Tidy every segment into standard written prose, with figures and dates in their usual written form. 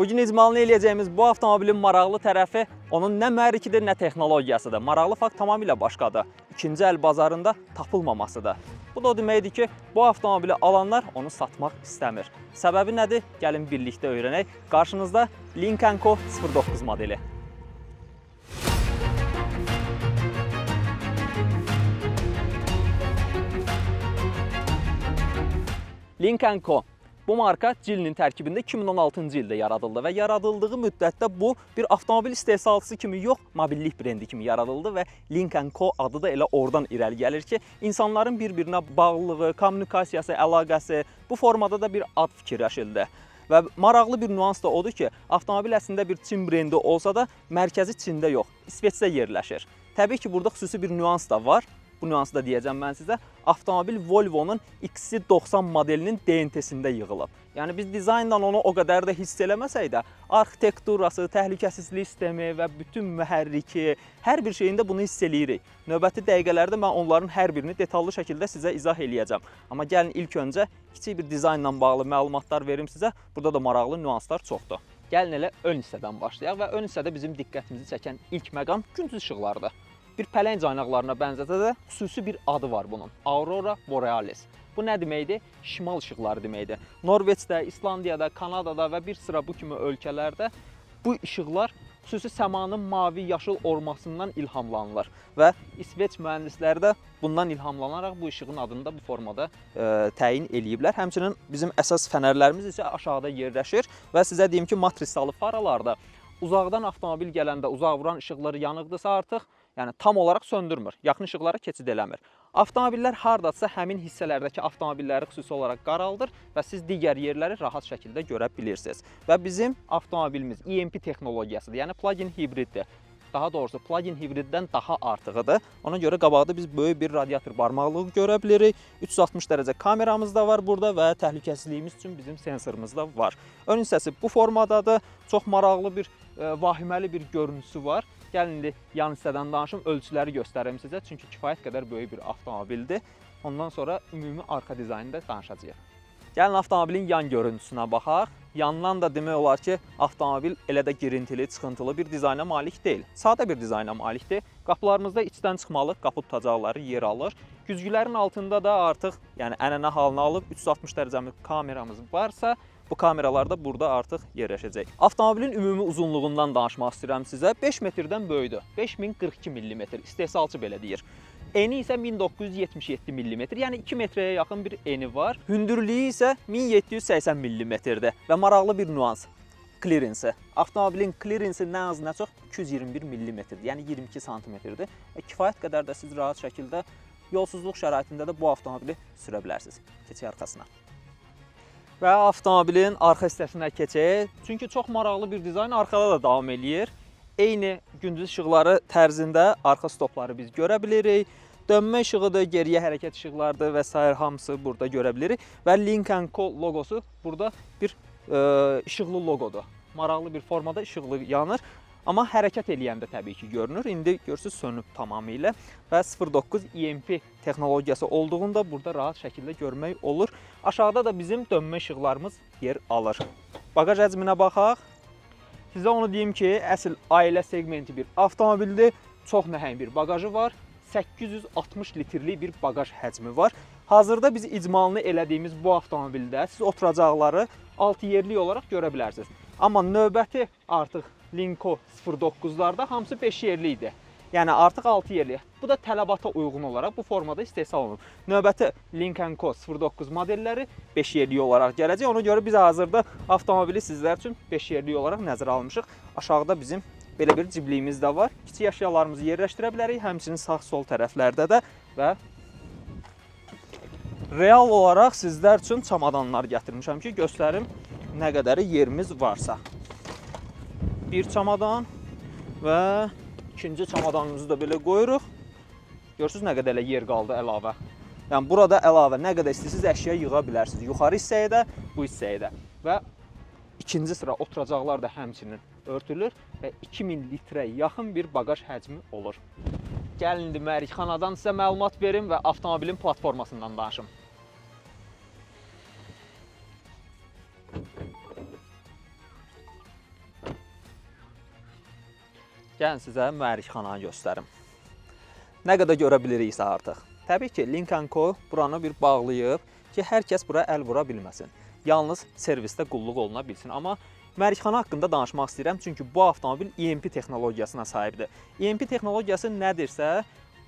Bugün icmalını eləyəcəyimiz bu avtomobilin maraqlı tərəfi onun nə mühərrikidir, nə texnologiyasıdır. Maraqlı fakt tamamilə başqadır. İkinci əl bazarında tapılmamasıdır. Bu da o deməkdir ki, bu avtomobili alanlar onu satmaq istəmir. Səbəbi nədir? Gəlin birlikdə öyrənək. Qarşınızda Lynk & Co 09 modeli. Lynk & Co. Bu marka Geely-nin tərkibində 2016-cı ildə yaradıldı və yaradıldığı müddətdə bu bir avtomobil istehsalçısı kimi yox, mobillik brendi kimi yaradıldı və Lynk & Co adı da elə oradan irəli gəlir ki, insanların bir-birinə bağlılığı, kommunikasiyası, əlaqəsi bu formada da bir ad fikirləşildi. Və maraqlı bir nüans da odur ki, avtomobil əslində bir Çin brendi olsa da mərkəzi Çində yox, İsveçdə yerləşir. Təbii ki, burada xüsusi bir nüans da var. Bu nüansı da deyəcəm mən sizə. Avtomobil Volvo-nun XC90 modelinin DNT-sində yığılıb. Yəni biz dizayndan onu o qədər də hiss eləməsək də, arxitekturası, təhlükəsizlik sistemi və bütün mühərriki, hər bir şeyində bunu hiss eləyirik. Növbəti dəqiqələrdə mən onların hər birini detallı şəkildə sizə izah eləyəcəm. Amma gəlin ilk öncə kiçik bir dizaynla bağlı məlumatlar verim sizə. Burada da maraqlı nüanslar çoxdur. Gəlin elə ön hissədən başlayaq və ön hissədə bizim diqqətimizi çəkən ilk məqam gündüz işıqlarıdır. Bir pələng caynaqlarına bənzəsə də xüsusi bir adı var bunun. Aurora Borealis. Bu nə deməkdir? Şimal işıqları deməkdir. Norveçdə, İslandiyada, Kanadada və bir sıra bu kimi ölkələrdə bu işıqlar xüsusi səmanın mavi, yaşıl ormasından ilhamlanılır və İsveç mühəndisləri də bundan ilhamlanaraq bu işığın adını da bu formada təyin eləyiblər. Həmçinin bizim əsas fənərlərimiz isə aşağıda yerləşir və sizə deyim ki, matrisalı faralarda uzaqdan avtomobil gələndə uzaq vuran işıqları yanıqdırsa artıq, yəni tam olaraq söndürmür, yaxın işıqlara keçid eləmir. Avtomobillər hardadırsa həmin hissələrdəki avtomobilləri xüsusi olaraq qaraldır və siz digər yerləri rahat şəkildə görə bilirsiniz. Və bizim avtomobilimiz EMP texnologiyasıdır, yəni plug-in hibriddir. Daha doğrusu plug-in hibriddən daha artığıdır. Ona görə qabaqda biz böyük bir radiator barmaqlığı görə bilirik. 360 dərəcə kameramız da var burada və təhlükəsizliyimiz üçün bizim sensorumuz da var. Ön hissəsi bu formadadır. Çox maraqlı bir vahiməli bir görüntüsü var. Gəlin indi yan hissədən danışım, ölçüləri göstərim sizə. Çünki kifayət qədər böyük bir avtomobildir. Ondan sonra ümumi arxa dizaynı da danışacağıq. Gəlin avtomobilin yan görüntüsünə baxaq. Yandan da demək olar ki, avtomobil elə də girintili, çıxıntılı bir dizayna malik deyil. Sadə bir dizayna malikdir. Qapılarımızda içdən çıxmalı qapı tutacaqları yer alır. Güzgülərin altında da artıq, yəni ənənə halını alıb 360 dərəcəli kameramız varsa, bu kameralar da burada artıq yerləşəcək. Avtomobilin ümumi uzunluğundan danışmaq istəyirəm sizə. 5 metrdən böyükdür. 5042 millimetr. İstehsalçı belə deyir. Eni isə 1977 millimetr, yəni 2 metrəyə yaxın bir eni var. Hündürlüyü isə 1780 millimetrdir və maraqlı bir nüans: klirensi. Avtomobilin klirensi nə az nə çox 221 millimetrdir, yəni 22 santimetrdir. Və kifayət qədər də siz rahat şəkildə yolsuzluq şəraitində də bu avtomobili sürə bilərsiniz. Keçək arxasına. Və avtomobilin arxa hissəsinə keçək. Çünki çox maraqlı bir dizayn arxada da davam eləyir. Eyni gündüz işıqları tərzində arxa stopları biz görə bilirik. Dönmə işığıdır, geriyə hərəkət işıqlarıdır və sair hamısı burada görə bilirik. Və Lynk & Co loqosu burada bir işıqlı loqodur. Maraqlı bir formada işıqlı yanır. Amma hərəkət eləyəndə təbii ki görünür. İndi görürsüz, sönüb tamamilə və 09 EMP texnologiyası olduğunu da burada rahat şəkildə görmək olur. Aşağıda da bizim dönmə işıqlarımız yer alır. Baqaj həcminə baxaq. Sizə onu deyim ki, əsl ailə segmenti bir avtomobildir. Çox nəhəng bir baqajı var. 860 litrlik bir baqaj həcmi var. Hazırda biz icmalını elədiyimiz bu avtomobildə siz oturacaqları 6 yerlik olaraq görə bilərsiniz. Amma növbəti artıq Lynk & Co 09-larda hamısı 5 yerli idi. Yəni artıq 6 yerli. Bu da tələbata uyğun olaraq bu formada istehsal olunub. Növbəti Lynk & Co 09 modelləri 5 yerlik olaraq gələcək. Ona görə biz hazırda avtomobili sizlər üçün 5 yerlik olaraq nəzərə almışıq. Aşağıda bizim belə bir cibliyimiz də var. Kiçik əşyalarımızı yerləşdirə bilərik. Həmçinin sağ-sol tərəflərdə də və real olaraq sizlər üçün çamadanlar gətirmişəm ki, göstərim nə qədəri yerimiz varsa. Bir çamadan və ikinci çamadanımızı da belə qoyuruq. Görürsüz, nə qədər elə yer qaldı əlavə. Yəni burada əlavə nə qədər istəyirsiniz əşya yığa bilərsiniz. Yuxarı hissəyə də, bu hissəyə də. Və ikinci sıra oturacaqlar da həmçinin örtülür və 2000 litrə yaxın bir baqaj həcmi olur. Gəlin indi mühərrikxanadan sizə məlumat verim və avtomobilin platformasından danışım. Gəlin sizə mühərrikxananı göstərim. Nə qədər görə biliriksə artıq. Təbii ki, Lynk & Co buranı bir bağlayıb ki, hər kəs bura əl vura bilməsin. Yalnız servisdə qulluq oluna bilsin. Amma mühərrikxana haqqında danışmaq istəyirəm, çünki bu avtomobil EMP texnologiyasına sahibdir. EMP texnologiyası nədirsə,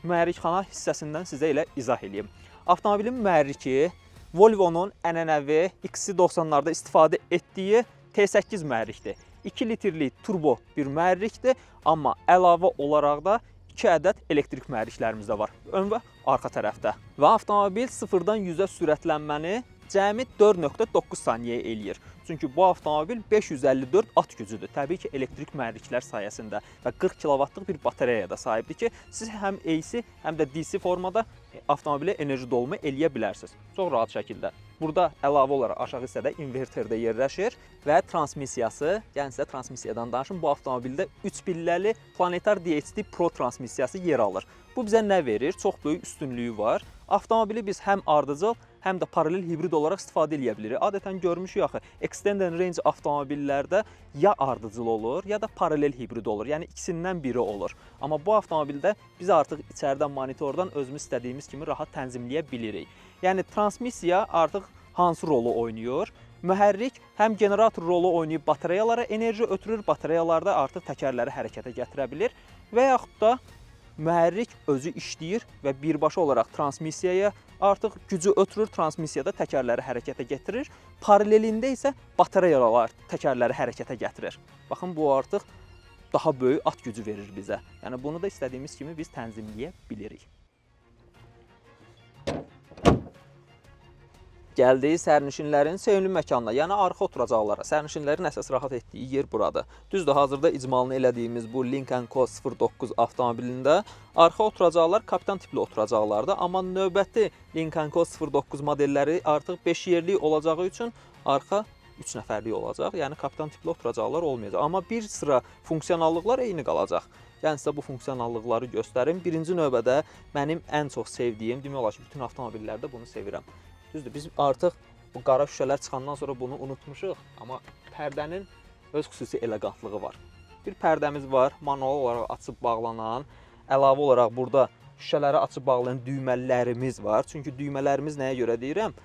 mühərrikxana hissəsindən sizə elə izah eləyim. Avtomobilin mühərriki Volvo-nun ənənəvi XC90-larda istifadə etdiyi T8 mühərrikdir. 2 litrlik turbo bir mühərrikdir, amma əlavə olaraq da 2 ədəd elektrik mühərriklərimiz də var. Ön və arxa tərəfdə. Və avtomobil 0-dan 100-ə sürətlənməni cəmi 4.9 saniyə eləyir. Çünki bu avtomobil 554 at gücüdür. Təbii ki, elektrik mühərriklər sayəsində və 40 kilovatlıq bir batareyaya da sahibdir ki, siz həm AC, həm də DC formada avtomobilə enerji dolumu eləyə bilərsiniz. Çox rahat şəkildə. Burada əlavə olaraq aşağı hissədə inverter də yerləşir və transmissiyası, yəni sizə transmissiyadan danışım. Bu avtomobildə 3 pilləli Planetar DHT Pro transmissiyası yer alır. Bu bizə nə verir? Çox böyük üstünlüyü var. Avtomobili biz həm ardıcıl, həm də paralel hibrid olaraq istifadə eləyə bilirik. Adətən görmüşük axı, Extended Range avtomobillərdə ya ardıcıl olur, ya da paralel hibrid olur. Yəni ikisindən biri olur. Amma bu avtomobildə biz artıq içəridən monitordan özümüz istədiyimiz kimi rahat tənzimləyə bilirik. Yəni transmissiya artıq hansı rolu oynayır? Mühərrik həm generator rolu oynayıb batareyalara enerji ötürür, batareyalarda artıq təkərləri hərəkətə gətirə bilir və yaxud da mühərrik özü işləyir və birbaşa olaraq transmissiyaya artıq gücü ötürür, transmissiyada təkərləri hərəkətə gətirir. Paralelində isə batareyalar təkərləri hərəkətə gətirir. Baxın, bu artıq daha böyük at gücü verir bizə. Yəni bunu da istədiyimiz kimi biz tənzimləyə bilirik. Gəldik sərnişinlərin sevimli məkanına, yəni arxa oturacaqlara. Sərnişinlərin əsas rahat etdiyi yer buradır. Düzdür, hazırda icmalını elədiyimiz bu Lynk & Co 09 avtomobilində arxa oturacaqlar kapitan tipli oturacaqlardır, amma növbəti Lynk & Co 09 modelləri artıq 5 yerlik olacağı üçün arxa 3 nəfərlik olacaq. Yəni kapitan tipli oturacaqlar olmayacaq. Amma bir sıra funksionallıqlar eyni qalacaq. Yəni sizə bu funksionallıqları göstərim. Birinci növbədə mənim ən çox sevdiyim, demək olar ki, bütün avtomobillərdə bunu sevirəm. Düzdür, biz artıq bu qara şüşələr çıxandan sonra bunu unutmuşuq, amma pərdənin öz xüsusi eleqantlığı var. Bir pərdəmiz var, manual olaraq açıb bağlanan, əlavə olaraq burada şüşələri açıb bağlayan düymələrimiz var. Çünki düymələrimiz nəyə görə deyirəm?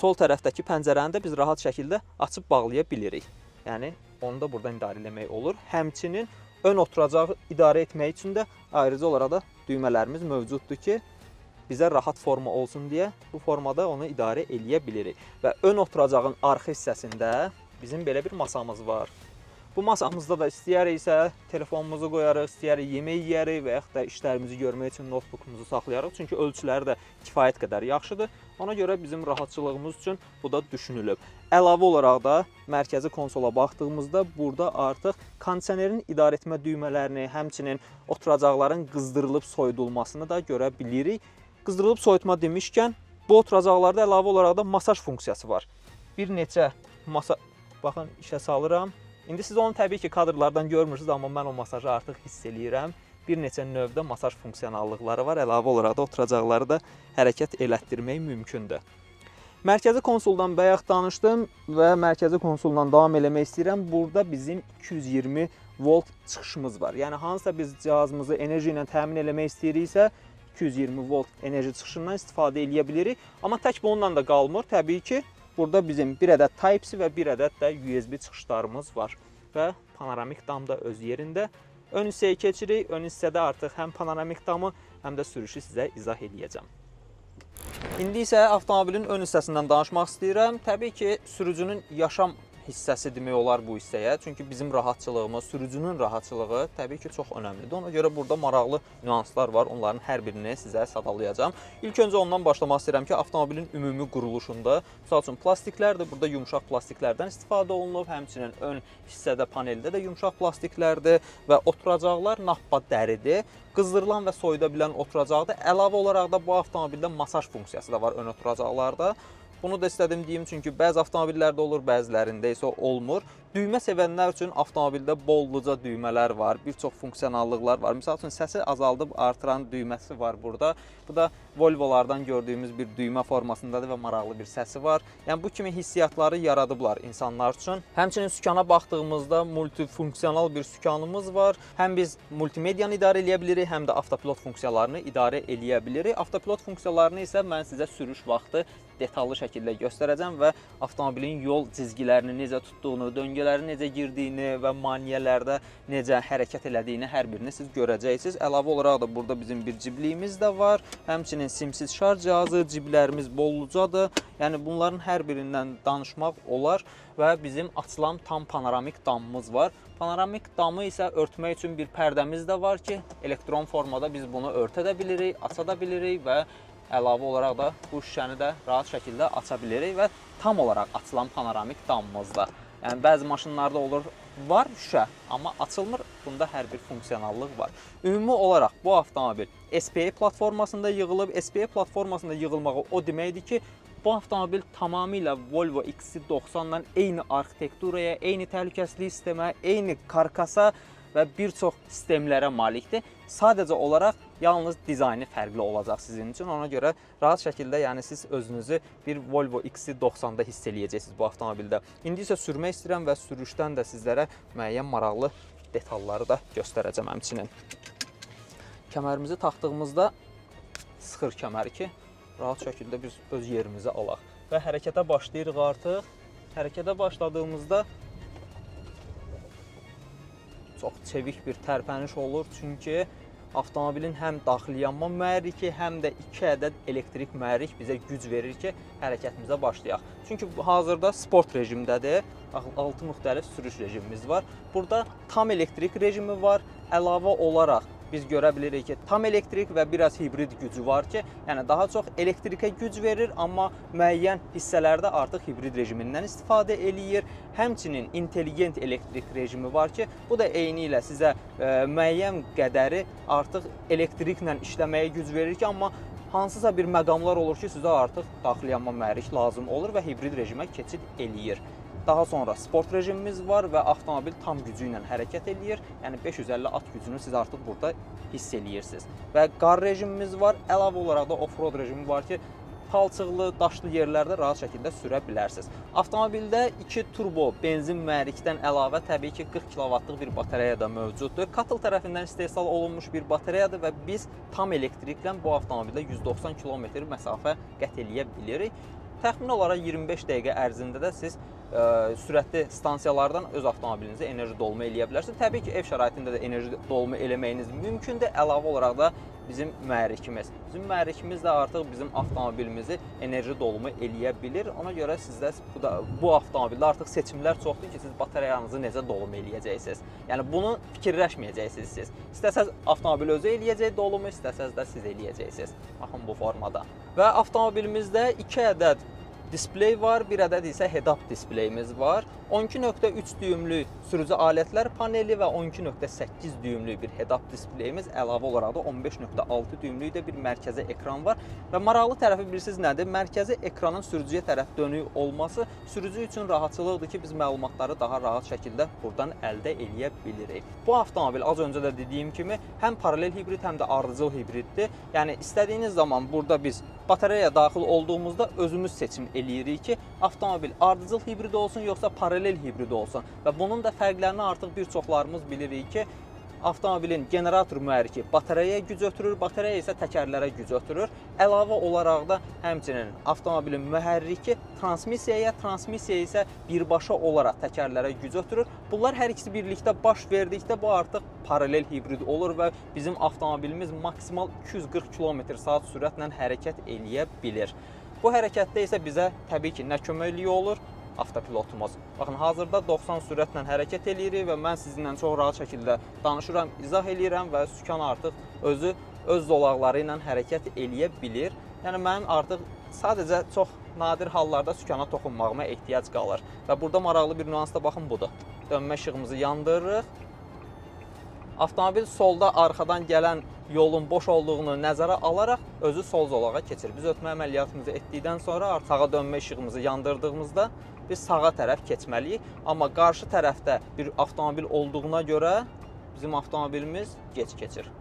Sol tərəfdəki pəncərəni də biz rahat şəkildə açıb bağlaya bilirik. Yəni onu da buradan idarə eləmək olur. Həmçinin ön oturacağı idarə etmək üçün də ayrıca olaraq da düymələrimiz mövcuddur ki, bizə rahat forma olsun deyə bu formada onu idarə eləyə bilirik. Və ön oturacağın arxa hissəsində bizim belə bir masamız var. Bu masamızda da istəyəriksə telefonumuzu qoyarıq, istəyərik yemək yeyərik və yaxud da işlərimizi görmək üçün notebookumuzu saxlayarıq. Çünki ölçüləri də kifayət qədər yaxşıdır. Ona görə bizim rahatçılığımız üçün bu da düşünülüb. Əlavə olaraq da mərkəzi konsola baxdığımızda burada artıq kondisionerin idarə etmə düymələrini, həmçinin oturacaqların qızdırılıb soyudulmasını da görə bilirik. Qızdırılıb soyutma demişkən, bu oturacaqlarda əlavə olaraq da masaj funksiyası var. Bir neçə masa, baxın, işə salıram. İndi siz onu təbii ki, kadrlardan görmürsünüz, amma mən o masajı artıq hiss eləyirəm. Bir neçə növdə masaj funksionallıqları var. Əlavə olaraq da oturacaqları da hərəkət elətdirmək mümkündür. Mərkəzi konsoldan bayaq danışdım və mərkəzi konsoldan davam eləmək istəyirəm. Burada bizim 220 volt çıxışımız var. Yəni hansısa biz cihazımızı enerji ilə təmin eləmək istəyiriksə, 220 volt enerji çıxışından istifadə eləyə bilirik. Amma tək bununla da qalmır. Təbii ki, burada bizim bir ədəd Type-C və bir ədəd də USB çıxışlarımız var. Və panoramik dam da öz yerində. Ön hissəyə keçirik. Ön hissədə artıq həm panoramik damı, həm də sürüşü sizə izah eləyəcəm. İndi isə avtomobilin ön hissəsindən danışmaq istəyirəm. Təbii ki, sürücünün yaşam hissəsi demək olar bu hissəyə. Çünki bizim rahatçılığımız, sürücünün rahatçılığı təbii ki, çox önəmlidir. Ona görə burada maraqlı nüanslar var. Onların hər birini sizə sadalayacağam. İlk öncə ondan başlamaq istəyirəm ki, avtomobilin ümumi quruluşunda, misal üçün plastiklərdir. Burada yumşaq plastiklərdən istifadə olunub. Həmçinin ön hissədə, paneldə də yumşaq plastiklərdir və oturacaqlar nappa dəridir. Qızdırılan və soyuda bilən oturacaqdır. Əlavə olaraq da bu avtomobildə masaj funksiyası da var ön oturacaqlarda. Bunu da istədim deyim, çünki bəzi avtomobillərdə olur, bəzilərində isə olmur. Düymə sevənlər üçün avtomobildə bolluca düymələr var, bir çox funksionallıqlar var. Məsəl üçün səsi azaldıb artıran düyməsi var burada. Bu da Volvolardan gördüyümüz bir düymə formasındadır və maraqlı bir səsi var. Yəni bu kimi hissiyatları yaradıblar insanlar üçün. Həmçinin sükana baxdığımızda multifunksional bir sükanımız var. Həm biz multimediyanı idarə eləyə bilirik, həm də avtopilot funksiyalarını idarə eləyə bilirik. Avtopilot funksiyalarını isə mən sizə sürüş vaxtı detallı şəkildə göstərəcəm və avtomobilin yol cizgilərini necə tutduğunu, döngələri necə girdiyini və maneələrdə necə hərəkət elədiyini hər birini siz görəcəksiniz. Əlavə olaraq da burada bizim bir cibliyimiz də var. Həmçinin simsiz şarj cihazı, ciblərimiz bollucadır. Yəni bunların hər birindən danışmaq olar və bizim açılan tam panoramik damımız var. Panoramik damı isə örtmək üçün bir pərdəmiz də var ki, elektron formada biz bunu örtə də bilirik, aça da bilirik və əlavə olaraq da bu şüşəni də rahat şəkildə aça bilirik və tam olaraq açılan panoramik damımızda. Yəni bəzi maşınlarda olur, var şüşə, amma açılmır. Bunda hər bir funksionallıq var. Ümumi olaraq bu avtomobil SPA platformasında yığılıb. SPA platformasında yığılmağı o deməkdir ki, bu avtomobil tamamilə Volvo XC90 ilə eyni arxitekturaya, eyni təhlükəsizlik sistemə, eyni karkasa və bir çox sistemlərə malikdir. Sadəcə olaraq yalnız dizaynı fərqli olacaq sizin üçün. Ona görə rahat şəkildə, yəni siz özünüzü bir Volvo XC90-da hiss eləyəcəksiniz bu avtomobildə. İndi isə sürmək istəyirəm və sürüşdən də sizlərə müəyyən maraqlı detalları da göstərəcəm həmçinin. Kəmərimizi taxdığımızda sıxır kəməri ki, rahat şəkildə biz öz yerimizi alaq. Və hərəkətə başlayırıq artıq. Hərəkətə başladığımızda çox çevik bir tərpəniş olur, çünki avtomobilin həm daxili yanma mühərriki, həm də 2 ədəd elektrik mühərrik bizə güc verir ki, hərəkətimizə başlayaq. Çünki hazırda sport rejimdədir. 6 müxtəlif sürüş rejimimiz var. Burada tam elektrik rejimi var. Əlavə olaraq biz görə bilirik ki, tam elektrik və biraz hibrid gücü var ki, yəni daha çox elektrikə güc verir, amma müəyyən hissələrdə artıq hibrid rejimindən istifadə eləyir. Həmçinin intelligent elektrik rejimi var ki, bu da eyni ilə sizə müəyyən qədəri artıq elektriklə işləməyə güc verir ki, amma hansısa bir məqamlar olur ki, sizə artıq daxili yanma mühərrik lazım olur və hibrid rejimə keçid eləyir. Daha sonra sport rejimimiz var və avtomobil tam gücü ilə hərəkət eləyir. Yəni 550 at gücünü siz artıq burada hiss eləyirsiniz. Və qar rejimimiz var. Əlavə olaraq da off-road rejimi var ki, palçıqlı, daşlı yerlərdə rahat şəkildə sürə bilərsiniz. Avtomobildə 2 turbo benzin mühərrikdən əlavə təbii ki, 40 kilovatlıq bir batareya da mövcuddur. CATL tərəfindən istehsal olunmuş bir batareyadır və biz tam elektriklə bu avtomobildə 190 km məsafə qət eləyə bilirik. Təxmini olaraq 25 dəqiqə ərzində də siz sürətli stansiyalardan öz avtomobilinizə enerji dolumu eləyə bilərsiniz. Təbii ki, ev şəraitində də enerji dolumu eləməyiniz mümkündür. Əlavə olaraq da bizim mühərrikimiz. Bizim mühərrikimiz də artıq bizim avtomobilimizi enerji dolumu eləyə bilir. Ona görə sizdə bu avtomobildə artıq seçimlər çoxdur ki, siz batareyanızı necə dolum eləyəcəksiniz. Yəni bunu fikirləşməyəcəksiniz siz. İstəsəz avtomobil özü eləyəcək dolumu, istəsəz də siz eləyəcəksiniz. Baxın bu formada. Və avtomobilimizdə 2 ədəd displey var, bir ədəd isə head-up displeyimiz var. 12.3 düyümlü sürücü alətlər paneli və 12.8 düyümlü bir head-up displeyimiz, əlavə olaraq da 15.6 düyümlük də bir mərkəzi ekran var. Və maraqlı tərəfi bilirsiniz nədir? Mərkəzi ekranın sürücüyə tərəf dönük olması sürücü üçün rahatçılıqdır ki, biz məlumatları daha rahat şəkildə buradan əldə eləyə bilirik. Bu avtomobil az öncə də dediyim kimi həm paralel hibrid, həm də ardıcıl hibriddir. Yəni istədiyiniz zaman burada biz batareya daxil olduğumuzda özümüz seçim eləyirik ki, avtomobil ardıcıl hibrid olsun, yoxsa paralel hibrid olsun. Və bunun da fərqlərini artıq bir çoxlarımız bilirik ki, avtomobilin generator mühərriki batareyaya güc ötürür, batareya isə təkərlərə güc ötürür. Əlavə olaraq da həmçinin avtomobilin mühərriki transmissiyaya, transmissiya isə birbaşa olaraq təkərlərə güc ötürür. Bunlar hər ikisi birlikdə baş verdikdə bu artıq paralel hibrid olur və bizim avtomobilimiz maksimal 240 km/saat sürətlə hərəkət eləyə bilir. Bu hərəkətdə isə bizə təbii ki, nə köməkliyi olur? Avtopilotumuz. Baxın, hazırda 90 sürətlə hərəkət eləyirik və mən sizinlə çox rahat şəkildə danışıram, izah eləyirəm və sükan artıq özü öz zolaqları ilə hərəkət eləyə bilir. Yəni mənim artıq sadəcə çox nadir hallarda sükana toxunmağıma ehtiyac qalır. Və burada maraqlı bir nüans da baxın budur. Dönmə işığımızı yandırırıq. Avtomobil solda arxadan gələn yolun boş olduğunu nəzərə alaraq özü sol zolağa keçir. Biz ötmə əməliyyatımızı etdikdən sonra artıq sağa dönmə işığımızı yandırdığımızda biz sağa tərəf keçməliyik. Amma qarşı tərəfdə bir avtomobil olduğuna görə bizim avtomobilimiz gec keçir.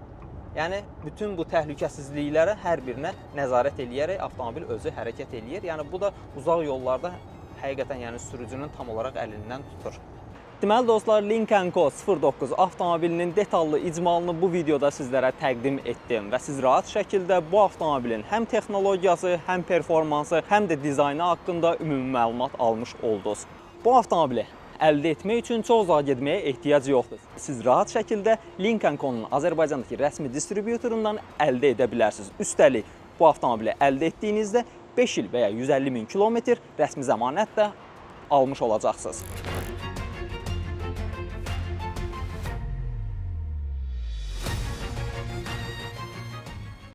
Yəni bütün bu təhlükəsizliklərə hər birinə nəzarət eləyərək avtomobil özü hərəkət eləyir. Yəni bu da uzaq yollarda həqiqətən yəni sürücünün tam olaraq əlindən tutur. Deməli dostlar, Lynk & Co 09 avtomobilinin detallı icmalını bu videoda sizlərə təqdim etdim və siz rahat şəkildə bu avtomobilin həm texnologiyası, həm performansı, həm də dizaynı haqqında ümumi məlumat almış oldunuz. Bu avtomobili əldə etmək üçün çox uzağa getməyə ehtiyac yoxdur. Siz rahat şəkildə Lynk & Co-nun Azərbaycandakı rəsmi distribyutorundan əldə edə bilərsiniz. Üstəlik, bu avtomobili əldə etdiyinizdə 5 il və ya 150 min kilometr rəsmi zəmanət də almış olacaqsınız.